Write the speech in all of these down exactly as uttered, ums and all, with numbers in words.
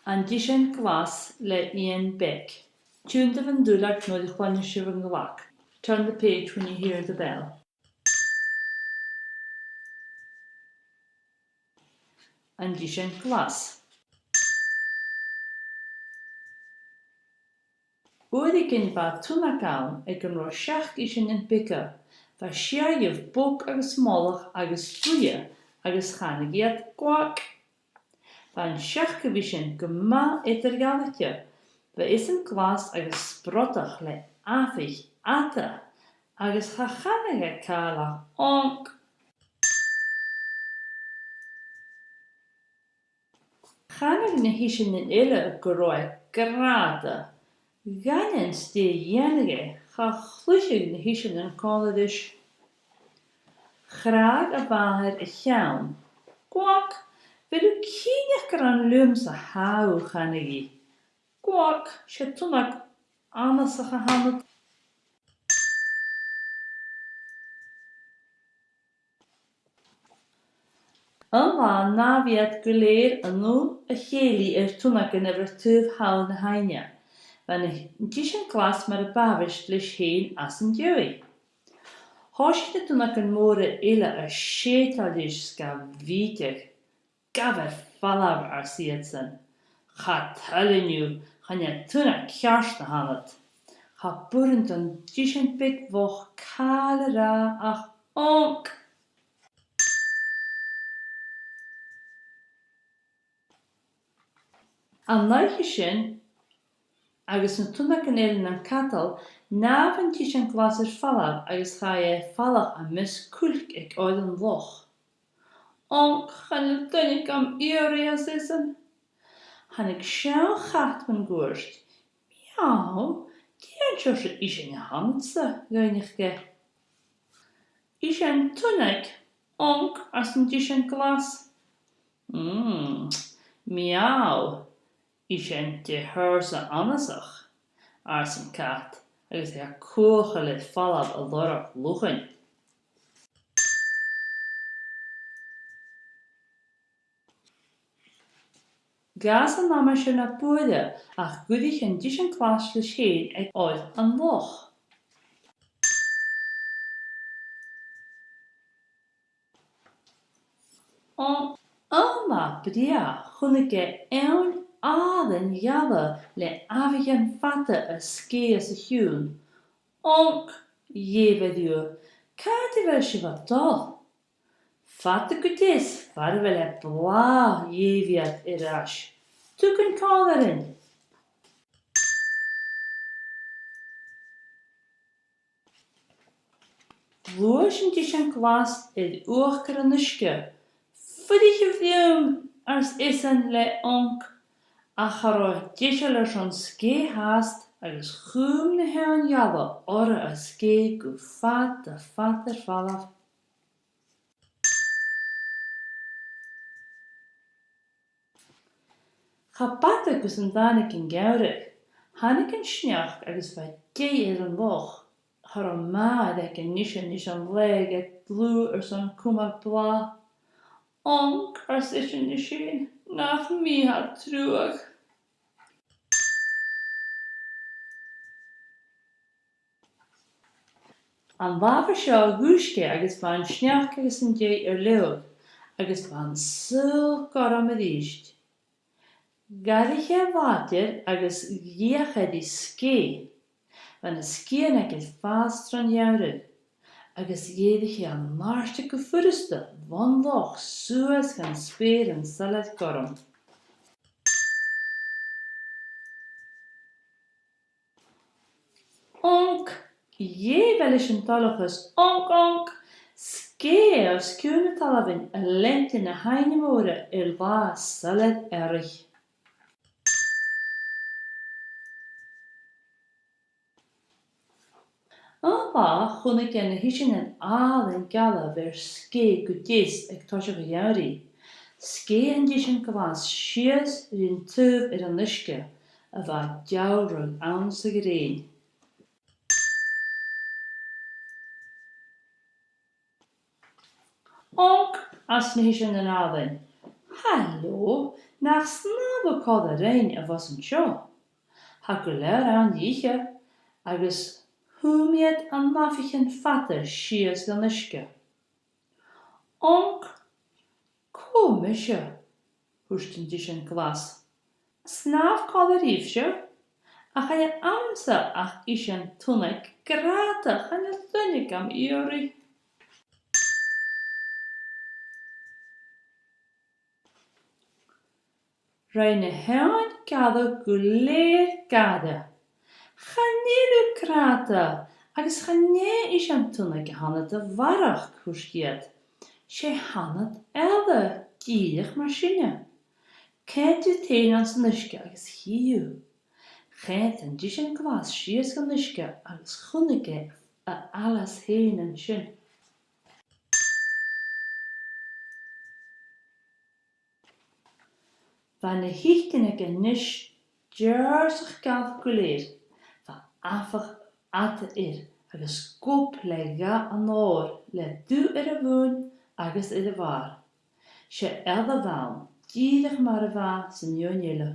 An t-isean glas le Iain Beck. Tionndaidh an duilleag nuair a chluinneas sibh an glag. Turn the page when you hear the bell. An t-isean glas. Uaireigin bha tunnag ann aig an robh seachd iseanan beaga. Bha sia dhiubh bog agus molach agus buidhe agus chanadh iad gwag. Bha an seachdamh isean gu math eadar-dhealaichte. Bha esan glas agus sprodach le amhaich fhada agus cha chanadh e càil ach onk. Chanadh na h-iseanan eile gu robh e grànda. Dh'aindeoin dè dhèanadh e, cha chluicheadh na h-iseanan còmhla ris. Chrath a mhàthair a cheann. Gwag, a bheil thu cinnteach gur ann leamsa a tha thu, chanadh i. Gwag, 's e tunnag annasach a th' annad. An latha shnàmh iad gu lèir an aon a chèilidh air tunnagan a bha air taobh thall na h-aibhne. Bha an t-isean glas mar a b' àbhaist leis fhèin às an dèidh. Thòisich na tunnagan mòra eile a' sèideadh leis 's ga bhìdeadh. Gabh air falbh, ars iadsan. Cha toil leinn thu, chan e tunnag ceart a th' annad. Cha b' urrainn don t-isean beag bhochd càil a ràdh ach onk. An oidhche sin, agus na tunnagan eile nan cadal, shnàmh an t-isean glas air falbh agus chaidh e a' falach am measg cuilc aig oir an loch. Onk, chan eil duine gam iarraidh, ars esan. Thàinig seann chat mun cuairt. Miau, dè an seòrsa isean a th' annadsa? dh'fhaighnich e. Isean tunnaig, onk, ars an t-isean glas. Mm, miau, isean de sheòrsa annasach, ars an cat, agus e a' cumail air falbh a lorg luchainn. Dh'fhàs an aimsir na b' fhuaire, ach dh'fhuirich an t-isean glas leis fhèin aig oir an loch. An, an latha brèagha chunnaic e eun àlainn gheala le amhaichean fada a' sgèith às a chionn. Onk, dh'èigh e riutha, càit a bheil sibh a' dol? Fada gu deas, far a bheil e blàth, dh'èigh iad air ais. Tugainn còmhla rinn. Ghluais an t-isean glas air uachdar an uisge. Fuirichibh rium, ars esan le onk, ach cha robh e deiseil airson sgèith fhathast agus chùm na h-eun gheala oirre a' sgèith gu fada, fada air falbh. Cha b' fhada gus an tàinig an geamhradh. Thàinig an sneachd agus bha deigh air an loch. Cha robh math air an isean ris an leaghadh e dlùth airson cumail blàth. Onk, ars esan ris fhèin, nach mi a tha truagh. An latha seo dhùisg e agus bha an sneachd agus an deigh air leaghadh, agus bha an saoghal gorm a-rithist. Dh'fhairich e làidir agus dh'fheuch e ri sgèith. Bha na sgiathan aige fàs tron gheamhradh, agus dh'èirich e an àirde gu furasta bhon loch suas gun speur an soilleir ghorm. Onk, dh'èigh e leis an toileachas, onk, onk, sgèith e os cionn na talmhainn a' leantainn na h-aibhne mòire air latha soilleir earraich. An latha chunnaic e na h-iseanan àlainn geala a bha air sgèith gu deas aig toiseach a' gheamhraidh. Sgèith an t-isean glas sìos rin taobh air an uisge a bha a' dealradh anns a' ghrèin. Onk, ars na h-iseanan àlainn. Halò, nach snàmh còmhla rinn a-bhos an seo. Tha gu leòr ann ri ithe, agus thum iad am mafaidhean fada sìos dhan uisge. Onc, cò mise? thuirt an t-isean glas. Snàmh còmhla ribhse, ach chan eil annsa ach isean tunnaig grànda, chan eil duine gam iarraidh. Rinn na h-eòin geala gu lèir gàire. Chan eil thu grànda, agus chan e isean tunnaig a th' annad a bharrachd, thuirt iad. 'S e th' annad eile, dìreach mar sinne. Coimhead thu fhèin anns an uisge agus chì thu. Choimhead an t-isean glas sìos dhan uisge agus chunnaic e a fhallas fhèin an sin. Bha na h-itean aige a-nis deàrrsach geal gu lèir. Bha amhach fhada air agus gob le dhath an òir le dubh air a mhuin agus air a bhàrr. 'S e eala a bh' ann, dìreach mar a bha san fheadhainn eile.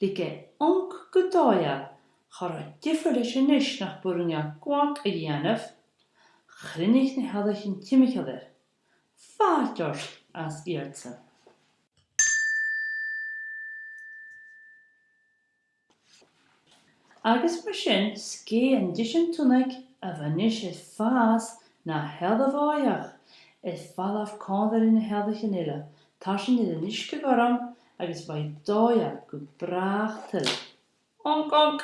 Leig e Onc gu dòigheil, cha robh e diofar leis a-nis nach b' urrainn dha guth a dhèanamh. Chruinnich na h-eaglaichean timcheall air. Fàilte ort às iadsan. Agus mar sin, sgèith an t-isean tunnaig, a bha a-nis air fàs na h-eala bhòidheach, air falbh còmhla ri na h-eaglaichean eile, tarsainn air an uisge ghorm agus bha i dòigheil gu bràth tuilleadh. Onc, onc,